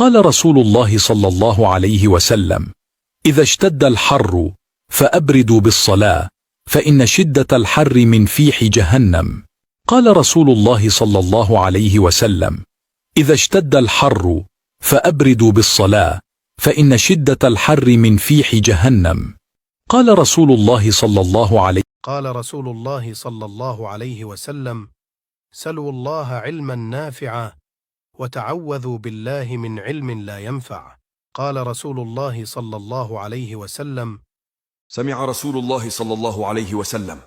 قال رسول الله صلى الله عليه وسلم: إذا اشتد الحر فأبردوا بالصلاة، فإن شدة الحر من فيح جهنم. قال رسول الله صلى الله عليه وسلم: إذا اشتد الحر فأبردوا بالصلاة، فإن شدة الحر من فيح جهنم. قال رسول الله صلى الله عليه قال رسول الله صلى الله عليه وسلم: سلوا الله علما نافعا وتعوذوا بالله من علم لا ينفع. قال رسول الله صلى الله عليه وسلم: سمع رسول الله صلى الله عليه وسلم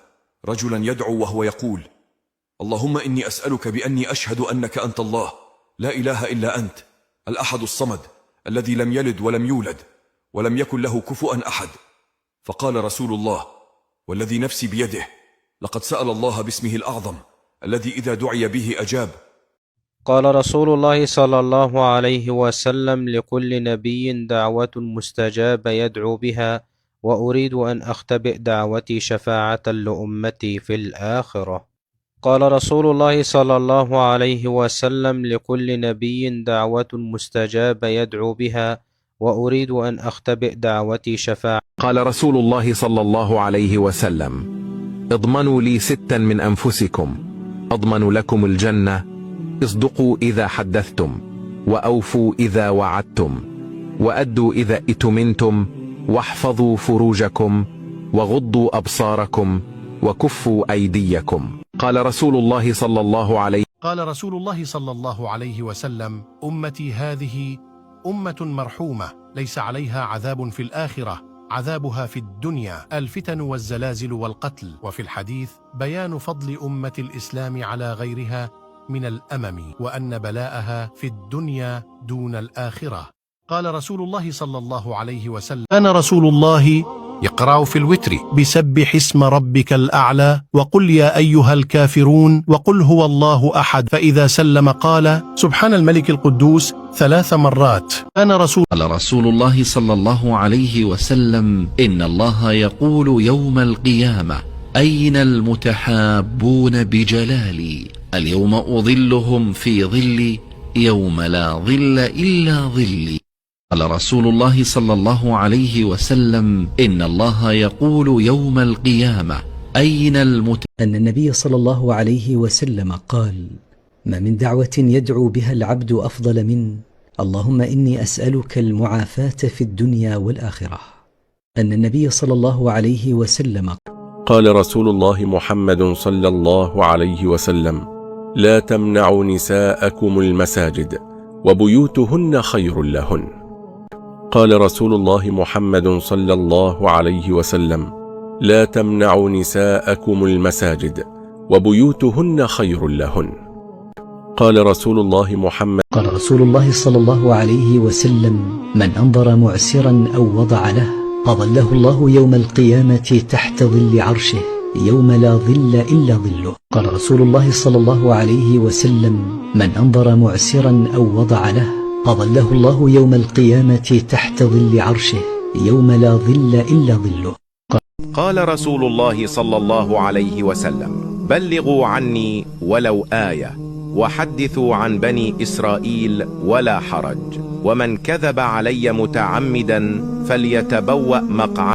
رجلا يدعو وهو يقول: اللهم إني أسألك بأني أشهد أنك أنت الله، لا إله إلا أنت، الأحد الصمد، الذي لم يلد ولم يولد ولم يكن له كفؤا أحد. فقال رسول الله: والذي نفسي بيده، لقد سأل الله باسمه الأعظم الذي إذا دعي به أجاب. قال رسول الله صلى الله عليه وسلم: لكل نبي دعوة مستجابة يدعو بها، وأريد أن أختبئ دعوتي شفاعة لأمتي في الآخرة. قال رسول الله صلى الله عليه وسلم: لكل نبي دعوة مستجابة يدعو بها، وأريد أن أختبئ دعوتي شفاعة. قال رسول الله صلى الله عليه وسلم: اضمنوا لي 6 من أنفسكم أضمن لكم الجنة: اصدقوا إذا حدثتم، وأوفوا إذا وعدتم، وأدوا إذا ائتمنتم، واحفظوا فروجكم، وغضوا أبصاركم، وكفوا أيديكم. قال رسول الله صلى الله عليه قال رسول الله صلى الله عليه وسلم: أمتي هذه أمة مرحومة، ليس عليها عذاب في الآخرة، عذابها في الدنيا، الفتن والزلازل والقتل. وفي الحديث بيان فضل أمة الإسلام على غيرها من الأمم، وأن بلاءها في الدنيا دون الآخرة. قال رسول الله صلى الله عليه وسلم: كان رسول الله يقرأ في الوتر بسبح اسم ربك الأعلى، وقل يا أيها الكافرون، وقل هو الله أحد، فإذا سلم قال: سبحان الملك القدوس 3 مرات. قال رسول الله صلى الله عليه وسلم: إن الله يقول يوم القيامة: أين المتحابون بجلالي؟ اليوم أظلهم في ظلي يوم لا ظل إلا ظلي. قال رسول الله صلى الله عليه وسلم: إن الله يقول يوم القيامة: أين أن النبي صلى الله عليه وسلم قال: ما من دعوة يدعو بها العبد أفضل من اللهم إني أسألك المعافاة في الدنيا والآخرة. أن النبي صلى الله عليه وسلم قال رسول الله محمد صلى الله عليه وسلم: لا تمنعوا نساءكم المساجد، وبيوتهن خير لهن. قال رسول الله محمد صلى الله عليه وسلم: لا تمنعوا نساءكم المساجد، وبيوتهن خير لهن. قال رسول الله محمد قال رسول الله صلى الله عليه وسلم: من أنظر معسرا أو وضع له أظله الله يوم القيامة تحت ظل عرشه يوم لا ظل إلا ظله. قال رسول الله صلى الله عليه وسلم: من أنظر معسرا أو وضع له أظله الله يوم القيامة تحت ظل عرشه يوم لا ظل إلا ظله. قال رسول الله صلى الله عليه وسلم: بلغوا عني ولو آية، وحدثوا عن بني إسرائيل ولا حرج، ومن كذب علي متعمدا فليتبوأ مقعده.